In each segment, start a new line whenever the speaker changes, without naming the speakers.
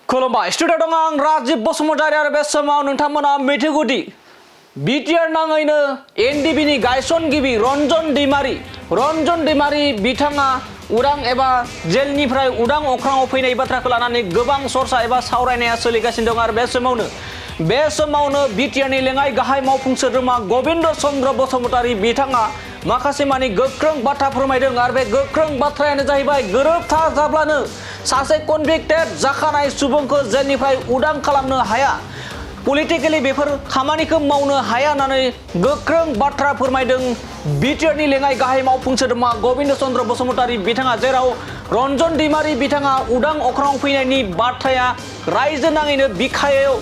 खुलुमबाय स्टुडिअ दं आं राजिब बसुमतारी आरो बे समाव नोंथांमोना मिथिगौदि बिटिआर नाङैनो एनडिबिनि गायसनगिरि रन्जन दैमारि बिथाङा उदां एबा जेलनिफ्राय उदां अख्राङाव फैनाय बाथ्राखौ लानानै गोबां सरसा एबा सावरायनाया सोलिगासिनो दं आरो बे समावनो बिटिआरनि लेङाइ गाहाय मावफुं सोद्रोमा गबिन्द चन्द्र बसुमतारी बिथाङा माखासे मानि गोख्रों बाथ्रा फोरमायदों आरो बे गोख्रों बाथ्रायानो जाहैबाय गोरोबथा जाब्लानो सासे कनभिक्टेड जाखानाय सुबुंखौ जेलनिफ्राय उदां खालामनो हाया पलिटिकेलि बेफोर खामानिखौ मावनो हाया होननानै गोख्रों बाथ्रा फोरमायदों बिटिआरनि लेङाइ गाहाय मावफुं सोद्रोमा गबिन्द चन्द्र बसुमतारी बिथाङा जेराव रन्जन दैमारि बिथाङा उदां अख्राङाव फैनायनि बाथ्राया रायजो नाङैनो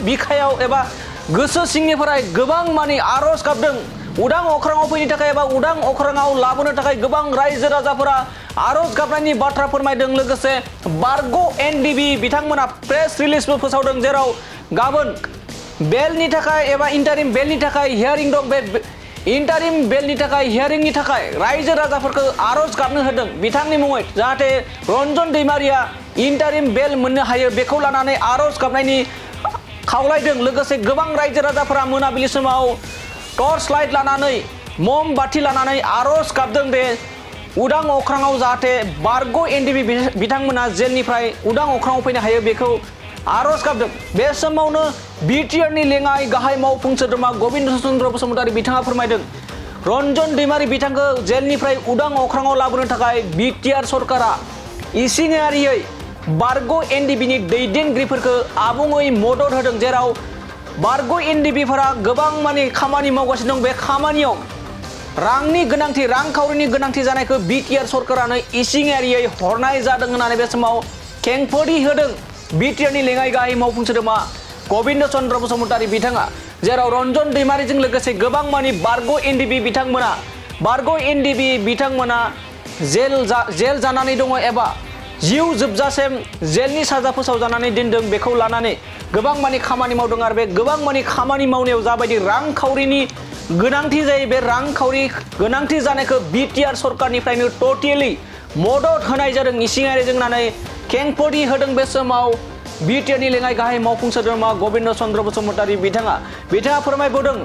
बिखायाव एबा गोसो सिंनिफ्राय गोबां मानि आरज गाबदों उदां अख्राङाव फैनो थाखाय एबा उदां अख्राङाव लाबोनो थाखाय गोबां रायजो राजाफोरा आरज गाबनायनि बाथ्रा फोरमायदों लोगोसे बारग' एनडिबि बिथांमोना प्रेस रिलिजबो फोसावदों जेराव गाबोन बेलनि थाखाय एबा इन्टारिम बेलनि थाखाय हियारिं दं बे इन्टारिम बेलनि थाखाय हियारिंनि थाखाय रायजो राजाफोरखौ आरज गाबनो होदों बिथांनि मुङै जाहाथे रन्जन दैमारिया इन्टारिम बेल मोननो हायो बेखौ लानानै आरज गाबनायनि खावलायदों लोगोसे गोबां रायजो राजाफोरा मोनाबिलि समाव टर्च लाइट लानानै मम बाथि लानानै आरज गाबदों दे उदां अख्राङाव जाहाथे बारग' एनडिबि बिथांमोना जेलनिफ्राय उदां अख्राङाव फैनो हायो बेखौ आरज गाबदों बे समावनो बिटिआरनि लेङाइ गाहाय मावफुं सोद्रोमा गबिन्द चन्द्र बसुमतारी बिथाङा फोरमायदों रन्जन दैमारि बिथांखौ जेलनिफ्राय उदां अख्राङाव लाबोनो थाखाय बिटिआर सरकारा इसिङारियै बारग' एनडिबिनि दैदेनगिरिफोरखौ आबुङै मदद होदों जेराव बारग' एनडिबिफोरा गोबां मानि खामानि मावगासिनो दं बे खामानियाव रांनि गोनांथि रांखावरिनि गोनांथि जानायखौ बिटिआर सरकारानो इसिङारियै हरनाय जादों होननानै बे समाव खेंफोरथि होदों बिटिआरनि लेङाइ गाहाय मावफुं सोद्रोमा गबिन्द चन्द्र बसुमतारी बिथाङा जेराव रन्जन दैमारिजों लोगोसे गोबां मानि बारग' एनडिबि बिथांमोना जेल जानानै दङ एबा जिउ जोबजासिम जेलनि साजा फोसावजानानै दोनदों बेखौ लानानै गोबां मानि खामानि मावदों आरो बे गोबां मानि खामानि मावनायाव जाबायदि रांखावरिनि गोनांथि जायो बे रांखावरि गोनांथि जानायखौ बिटिआर सरकारनिफ्रायनो टटेलि मदद होनाय जादों इसिङारिजों होननानै खेंफोरथि होदों बे समाव बिटिआरनि लेङाइ गाहाय मावफुं सोद्रोमा गबिन्द चन्द्र बसुमतारी बिथाङा फोरमायबावदों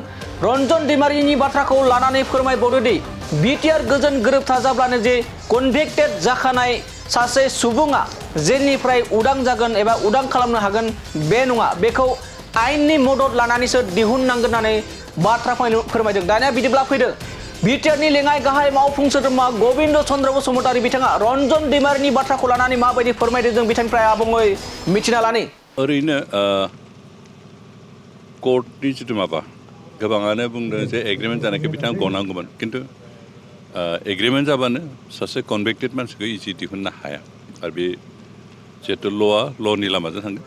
रन्जन दैमारिनि बाथ्राखौ लानानै फोरमायबावदोंदि बिटिआर गोजोन गोरोबथा जाब्लानो जे कनभिक्टेड जाखानाय सासे सुबुङा जेलनिफ्राय उदां जागोन एबा उदां खालामनो हागोन बे नङा बेखौ आयेननि मदद लानानैसो दिहुननांगोन होननानै बाथ्रा फोरमायदों दानिया बिदिब्ला फैदो बिटिआरनि लेङाइ गाहाय मावफुं सोद्रोमा गबिन्द चन्द्र बसुमतारी बिथाङा रन्जन दैमारिनि बाथ्राखौ लानानै माबायदि फोरमायदों जों बिथांनिफ्राय आबुङै मिथिना लानि
ओरैनो कर्टनि जिथु माबा गोबाङानो बुंदों जे एग्रिमेन्ट जानायखौ बिथाङा गनांगौमोन खिन्थु एग्रिमेन्ट जाबानो सासे कनभिक्टेड मानसिखौ इजि दिहुननो हाया आरो बे जिहेतु ल'नि लामाजों थांगोन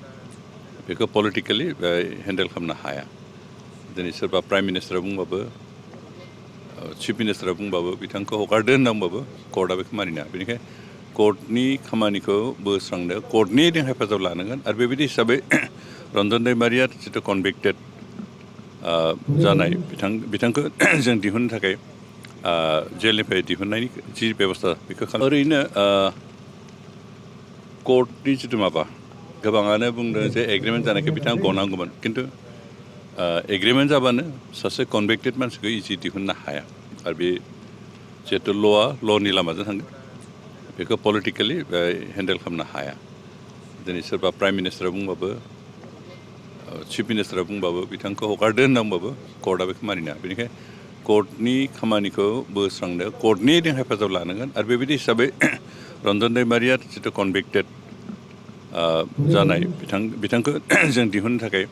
बेखौ पलिटिकेलि हेन्डेल खालामनो हाया दिनै सोरबा प्राइम मिनिस्टारा बुंबाबो चिफ मिनिस्टारा बुंबाबो बिथांखौ हगारदो होननांबाबो कर्टआ बेखौ मानिनो हाया बेनिखायनो कर्टनि खामानिखौ बोस्रांनो कर्टनि हेफाजाब लानांगोन आरो बेबायदि हिसाबै रन्जन दैमारिया जिथु कनभिक्टेड जानाय बिथांखौ जों दिहुननो थाखाय जेलनिफ्राय दिहुननायनि जि बेबस्था बेखौ ओरैनो कर्टनि जिथु माबा गोबाङानो बुंदों जे एग्रिमेन्ट जानायखौ बिथाङा गनांगौमोन खिन्थु एग्रिमेन्ट जाबानो सासे कनभिक्टेड मानसिखौ इजि दिहुननो हाया आरो बे जिहेतु ल'नि लामाजों थांगोन बेखौ पलिटिकेलि हेन्डेल खालामनो हाया दिनै सोरबा प्राइम मिनिस्टारा बुंबाबो चिफ मिनिस्टारा बुंबाबो बिथांखौ हगारदो होननांबाबो कर्टआ बेखौ मानिनो हाया बेनिखायनो कर्टनि खामानिखौ बोस्रांनो कर्टनि हेफाजाब लानांगोन आरो बेबायदि हिसाबै रन्जन दैमारिया जिथु कनभिक्टेड जानाय बिथांखौ जों दिहुननो थाखाय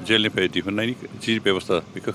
जेलनिफ्राय दिहुननायनि जि बेबस्था बेखौ